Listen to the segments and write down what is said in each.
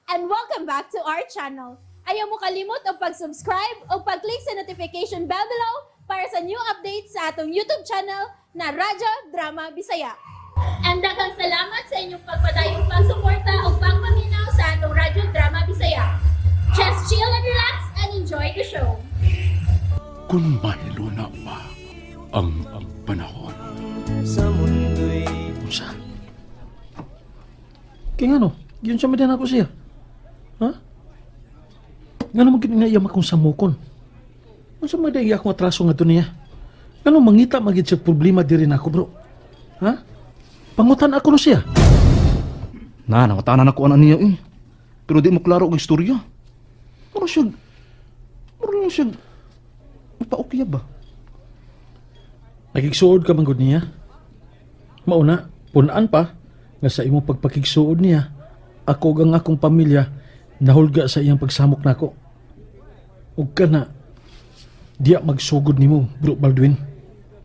And welcome back to our channel. Ayaw mo kalimot og pag-subscribe o pag-click sa notification bell below para sa new updates sa atong YouTube channel na Radyo Drama Bisaya. And daghang salamat sa inyong pagpadayong pagsuporta o pagpaminaw sa atong Radyo Drama Bisaya. Just chill and relax and enjoy the show. Kung mahiluna pa ang panahon. Sa mundo'y Unsa? Kaya nga no, yun siya man ako siya. Ha? Nga naman gid nga iya akong samukon. Unsa man iya akong atraso nga niya? Ngano mangita magid siya problema diri nako, bro? Ha? Pangutan ako no siya. Na, nangutanan ako ana niya eh. Pero di mo klaro ang istorya. Mura siya, mura lang siya, mapaukya ba? Nagigsuod ka man gud niya. Mauna, punaan pa nga sa imong pagpakigsuod niya, ako ug ang akong pamilya nahulga sa iyang pagsamok nako. Ug kana diya magsugod nimo, Bro Baldwin.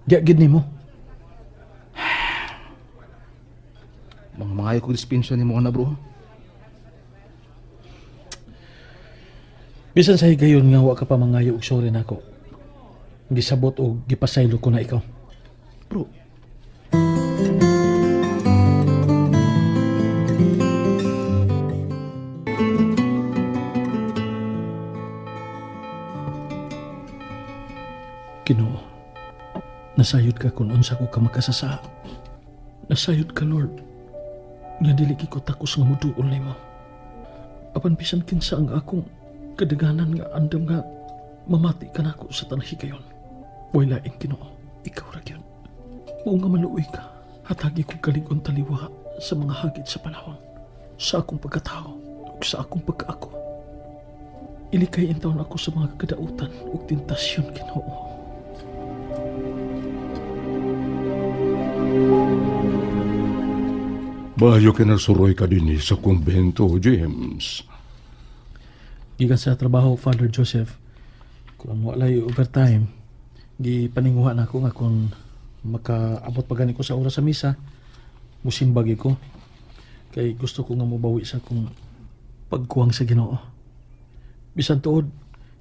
Diya gid nimo. Mga mangayo kong dispensya ni mo ana, bro. Bisan sa higayon nga wa ka pa mangayo og sorry nako. Gisabot og gipasaylo ko na ikaw. Bro, Ginoo, nasayod ka kung unsa ko ka makasasa. Nasayod ka, Lord, nga dili ko takos nga muduol nimo. Apan bisan kinsa ang akong kadaganan nga andam nga mamati ka nako sa tanang higayon. Way lain, Ginoo, ikaw ra gyud. Mao nga maluoy ka, hatagi kong kalig-on taliwa sa mga hagit sa panahon, sa akong pagkatao ug sa akong pagkaako. Ilikay intawon ako sa mga kadautan ug tentasyon, Ginoo. Bayo kinasuroy ka din sa kumbento, James. Gikan sa trabaho, Father Joseph, kung walay overtime, gipaninguha na ako nga kung makaabot pa gani ko sa oras sa misa, musimbagi ko. Kay gusto ko nga mobawi sa akong pagkuwang sa Ginoo. Bisan tuod,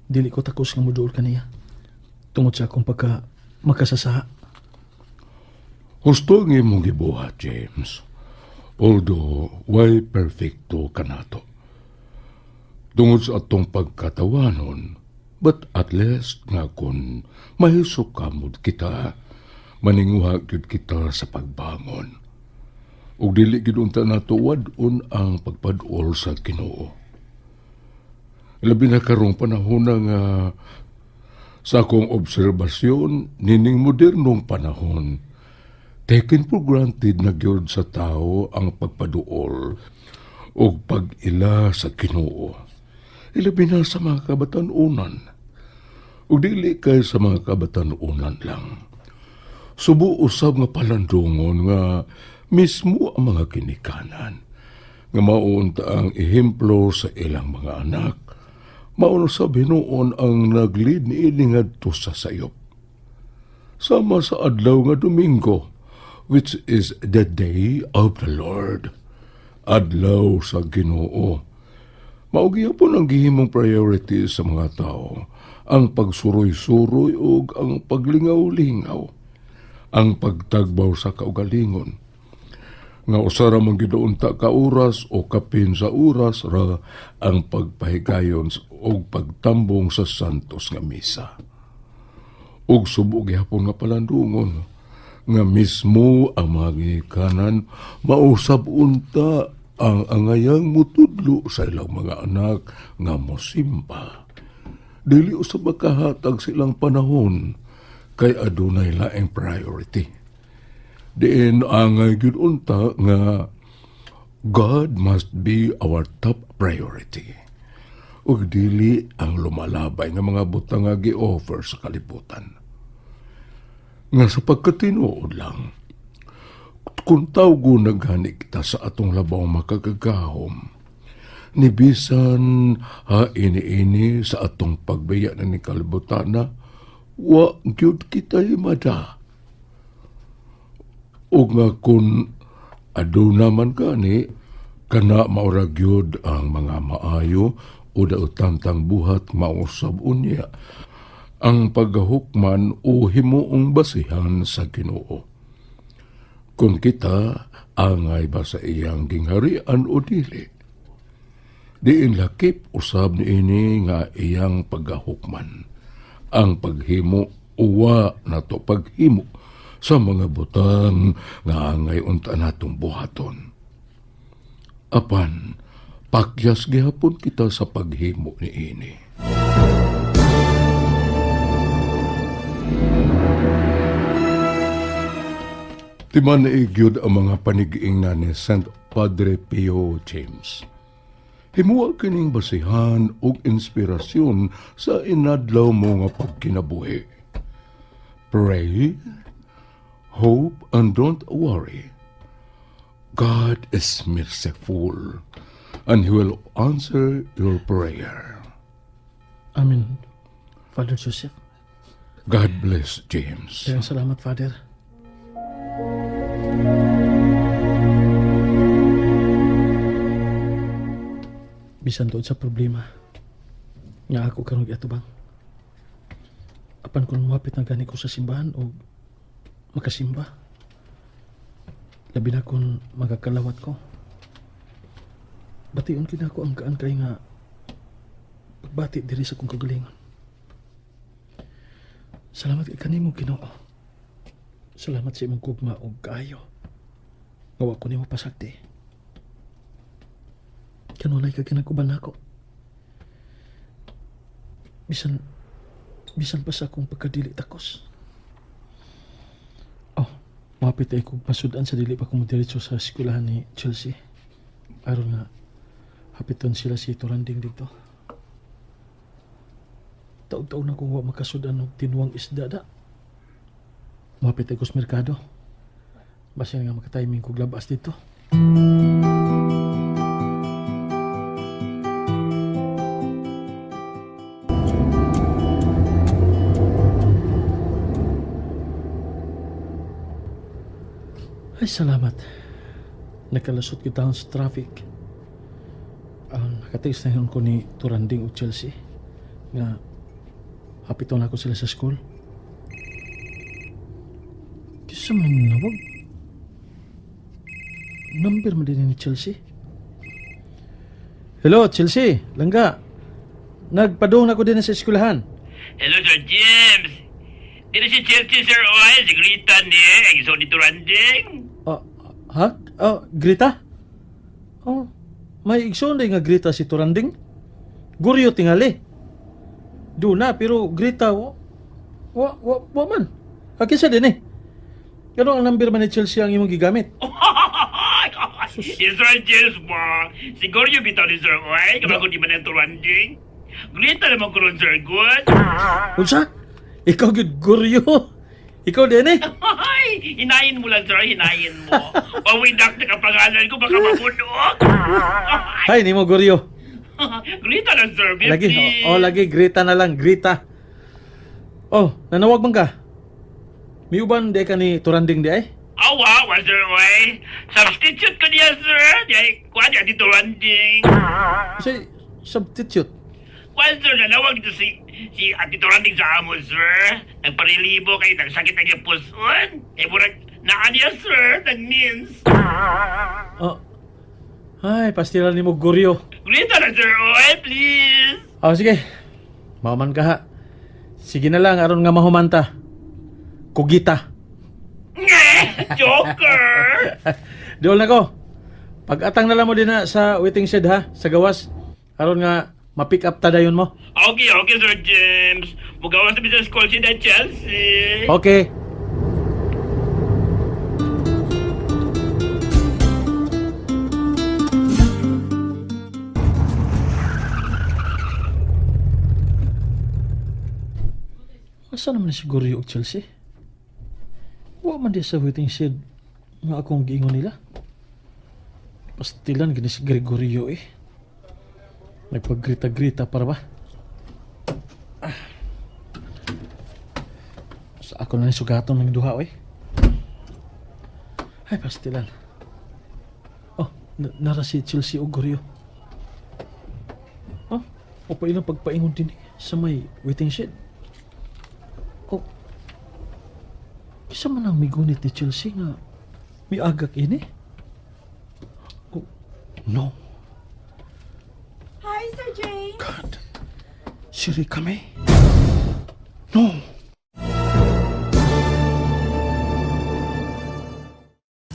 dili ko takos nga moduol kaniya. Tungod sa akong pagka makasasaha. Husto ang imong gibuhat, James. Although, way perfecto kanato. Tungod sa atong pagkatawanon, but at least nga kung mahisok kamod kita, maninguha gyud kita sa pagbangon. Ug dili gyud unta nato wad-on ang pagpadol sa Ginoo. Labi na karong panahon na nga sa akong obserbasyon nining modernong panahon, taken for granted na gyud sa tao ang pagpaduol ug pag-ila sa Ginoo. Ilabi na sa mga kabatan-unan. Ug dili kay sa mga kabatan-unan lang. Subo usab nga palandungon nga mismo ang mga ginikanan nga maunta ang ehemplo sa ilang mga anak. Mao sa hinuon ang nag-lead niini ngadto sa sayop. Sama sa adlaw nga Domingo, which is the day of the Lord. Adlaw sa Ginoo. Mao gihapon ang gihimong priority sa mga tao, ang pagsuroy-suroy ug ang paglingaw-lingaw, ang pagtagbaw sa kaugalingon. Nga usa ra man gyud unta ka oras o kapin sa oras ra ang pagpahigayon og pagtambong sa Santos nga misa. Ug subo gihapon nga palandungon nga mismo ang mga ginikanan mausab unta ang angayang mutudlo sa ilang mga anak nga mosimba. Dili usab makahatag silang panahon kay adunay laing priority. Diin angay gyud unta nga God must be our top priority. Ug dili ang lumalabay nga mga butang nga gi-offer sa kalibutan. Nga sa pagkatinuod lang, kung tawgo na gani kita sa atong labaw makagagahom, ni bisan ha ini-ini sa atong pagbiya na ni kalibutana, wa gyud kita himada. Ug nga kung aduna man gani, Kana maura gyud ang mga maayo o daotantang buhat mausab unya ang paghukman o himuong basihan sa Ginoo. Kung kita angay ba sa iyang gingharian o dili. Diin lakip usab niini nga iyang paghukman. Ang paghimo uwa nato paghimo sa mga butang nga angay unta natong buhaton. Apan, pakyas gihapon kita sa paghimo niini. Timan na igyud ang mga panigiing na ni Saint Padre Pio James. Himuha kining basihan ug inspirasyon sa inadlaw mo nga pagkinabuhi. Pray, hope, and don't worry. God is merciful, and He will answer your prayer. Amen, Father Joseph. God bless James. Daghang salamat, Father. Bisan tuod sa problema, nga ako karon giatubang. Apan kung muhapit na gani ko sa simbahan o makasimba, labi na kung magakalawat ko. Bation kina ko ang gaan kay nga pagbati diri sa kong kagalingon. Salamat kay kanimo Ginoo. Salamat sa imong gugma ug kaayo. Nga wa ko nimo pasagdi. Kanunay ka ginaguban nako. Bisan bisan pa sa akong pagkadili takos. Oh, mapit ay kog masudan sa dili pa ko diretso sa eskwelahan ni Chelsea. Aron nga hapiton sila si Turanding dito. Taog-taog na kung wa makasudan og tinuang isda da. Mapit ay ko sa merkado. Basin nga makatiming kog labas dito. Ay, salamat. Nakalasot kita sa traffic. Ang nakatext na yun ko ni Turanding o Chelsea nga hapiton ako sila sa school. Kisa man nawag. Number mo din ni Chelsea. Hello, Chelsea. Langga. Nagpadung na ko din sa eskwelahan. Hello, Sir James. Dito si Chelsea, Sir Oy. Si Grita ni. Ang iso ni Turanding. Ah, ha? Ah, Greta? Oh, may igsoon day nga Greta si Turanding. Guryo tingali. Duna, pero Greta, wa, wa, wa, wa man. Akisa din eh. Kano ang number man ni Chelsea ang imong gigamit? Si Sir James ba? Siguro yung bitaw ni Sir Oy. Kapag di man ang Turanding. Grita naman ko ron, Sir Good. Unsa? Ikaw gyud guryo. Ikaw din eh. Ay, hinayin mo lang, Sir. Hinayin mo. Pawidak na kapangalan ko, baka mabunok. Hay, nimo guryo. Grita lang, Sir. Lagi, Please. oh, oh, lagi Greta na lang, Greta. Oh, nanawag man ka. Miuban di ka ni Turanding di ay? Awa, wa, Sir Oy. Substitute ko niya, Sir. Di ay, kuha niya di Turanding. Kasi substitute. Well, sir, nanawag dito si, si Ate Toranding sa amo, sir. Nagparilibo kay nagsakit ang iyang puson. Eh, murag, naan niya, sir, nag-means. Oh. Ay, pastilan nimo guryo. Grita na, sir, oy, please. Oh, sige. Mahuman ka ha. Sige na lang aron nga mahumanta. Kugita. Nge, Joker! Diol na ko. Pag-atang na lang mo din na sa waiting shed ha, sa gawas. Aron nga ma-pick up ta dayon mo. Okay, okay, Sir James. Mugawa sa business call si na Chelsea. Okay. Asa naman si Goryo og Chelsea? Wa man di sa waiting shed nga akong giingon nila. Pastilan gini si Gregorio eh. Nagpaggrita-grita para ba? Sa ako na ni sugaton ng duha, oy. Ay, pastilan. Oh. Nara si Chelsea Ogorio. Ha? O pa ilang pagpaingon din sa may waiting shed. O, isa man ang migunit ni Chelsea nga miagak ini? Oh, no. Hi, Sir James. God. Siri kami? No.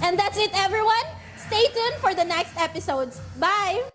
And that's it, everyone. Stay tuned for the next episodes. Bye!